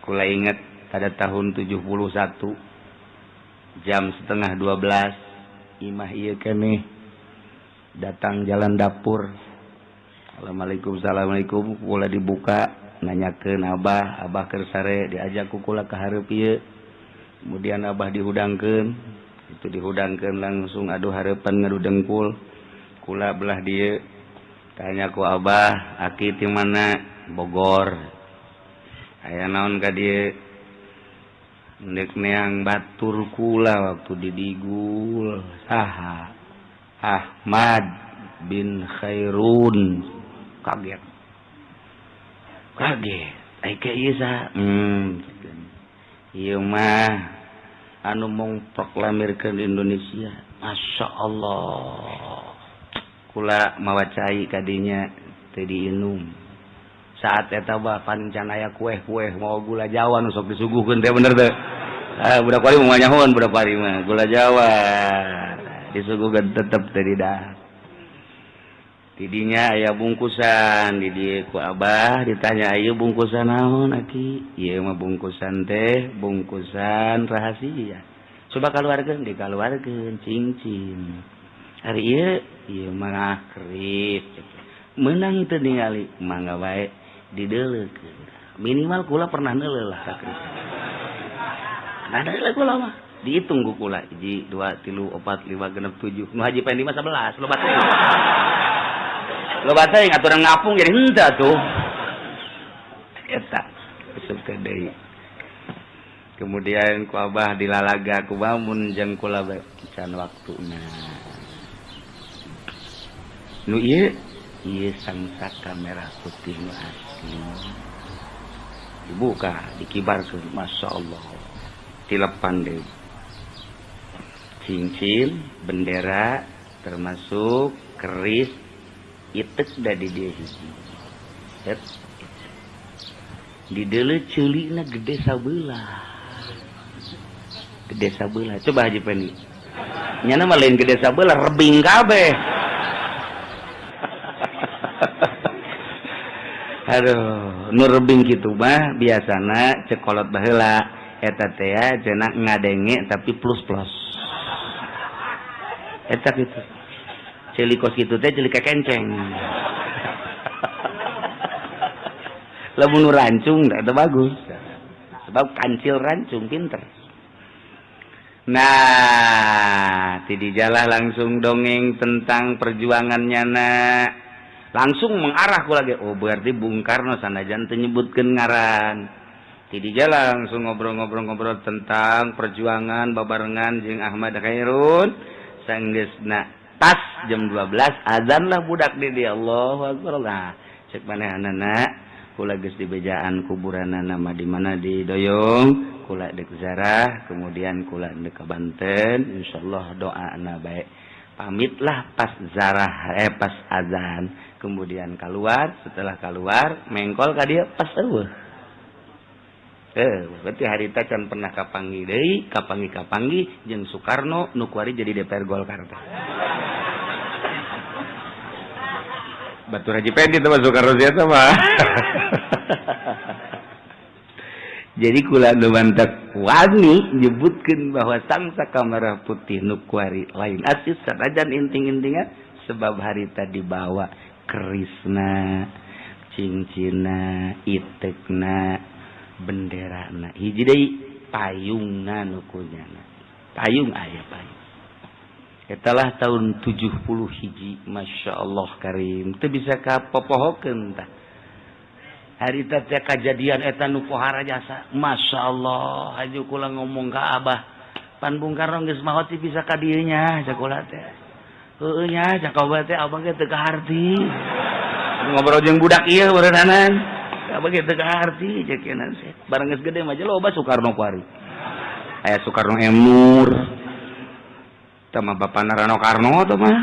Kula inget pada tahun 71 jam 11.30 imah ieu keneh datang jalan dapur. Assalamualaikum, assalamualaikum. Kula dibuka, nanyakeun Abah, Abah keur sare, diajak ku kula ka hareup ieu. Kemudian Abah dihudangkeun, itu dihudangkeun langsung aduh hareupan ngadu dengkul. Kula belah dieu, tanya ku Abah, "Aki ti mana?" "Bogor." "Aya naon ka dieu?" "Ndek neang batur kula waktu didigul." "Saha?" "Ahmad bin Khairun." Kaget, kaget. Ai ke ieu saha? Ieu mah anu mengproklamirkeun Indonesia. Masya Allah, kula mawa cai kadinya teu diinum. Saat eta bah can aya kueh-kueh, mau gula Jawa nu sok disuguhkeun teh, bener teh? Ah, budak kuari mah nyahoan, budak kuari mah gula Jawa disuguhkeun tetep teu didahar. Tidinya aya bungkusan di dieu, ku Abah ditanya, "Ieu bungkusan naon, Aki?" "Ieu mah bungkusan teh bungkusan rahasia." "Coba kaluarkeun." Dikaluarkeun cincin. "Ari ieu?" "Ieu mah keris." "Meunang teu ningali?" "Mangga bae." Dideuleukeun. Minimal kula pernah neuleuh lah ka keris. Nah, deuleuh kula mah dihitung ku kula, 1, 2, 3, 4, 5, 6, 7. Nu Haji Pendi mah 11, loba teuing. Loba teuing aturan ngapung jadi henteu tuh. Eta asup teh deui. Kemudian ku Abah dilalaga ku bamun jeung kula can waktuna. Nu ieu, ieu sangsaka merah putih nu asli. Dibuka, dikibarkeun, Masya Allah. Tilepan deui. Cincin, bendera, termasuk keris, itek da di dieu hiji. Set. Dideuleu ceulina gede sabelah. Gede sabelah. Coba Haji Pendi. Nyana mah lain gede sabelah, rebing kabeh. Aduh, nu rebing kitu mah biasana cek kolot baheula eta teh cenah ngadenge tapi plus-plus. Eta kitu. Ceuli kos kitu teh ceuli kekenceng. Lamun nu rancung eta bagus. Sebab kancil rancung pinter. Nah, ti dijalah langsung dongeng tentang perjuangannya na. Langsung mengarah ku lagi. Oh, berarti Bung Karno sanajan teu nyebutkeun ngaran. Ti dijalah langsung ngobrol-ngobrol-ngobrol tentang perjuangan babarengan jeung Ahmad Khairun. Sanggeusna tas jam 12 azan lah budak di dia. Allahu akbar. Nah, cek manehanana kula geus dibejaan kuburanana mah di mana di Doyong, kula deuk zarah, kemudian kula deuk ka Banten, insyaallah doana bae. Pamitlah pas zarah, pas azan, kemudian keluar, setelah keluar mengkol ka dieu pas eueuh. Berarti harita can pernah kapanggih deui, kapanggih-kapanggih jeung Soekarno nu kuari jadi DPR Golkar teh. Batur Haji Pendi teh Soekarno sia teh mah. Jadi kula nu mantak wani nyebutkeun bahwa sangsaka merah putih nu kuari lain asis sanajan inting-intingan sebab harita dibawa kerisna, cincina, itekna, benderana. Hiji deui payungna nu kunyana. Payung aya payung. Etalah tahun 70 hiji, Masya Allah karim. Teu bisa kapopohokeun tah. Harita teh kajadian eta nu pohara jasa. Masya Allah, haju kula ngomong ka Abah. Pan Bung Karno geus maot bisa ka dieu nya sakola teh. Heueuh nya cak Abah teh, abah ge teu kaharti. Ngobrol jeung budak ieu beurenanan. Abah ge teu kaharti cek cenah teh. Bareng geus gede mah loba Soekarno kuari. Aya Soekarno M Nur. Tah mah bapana Rano Karno tah mah.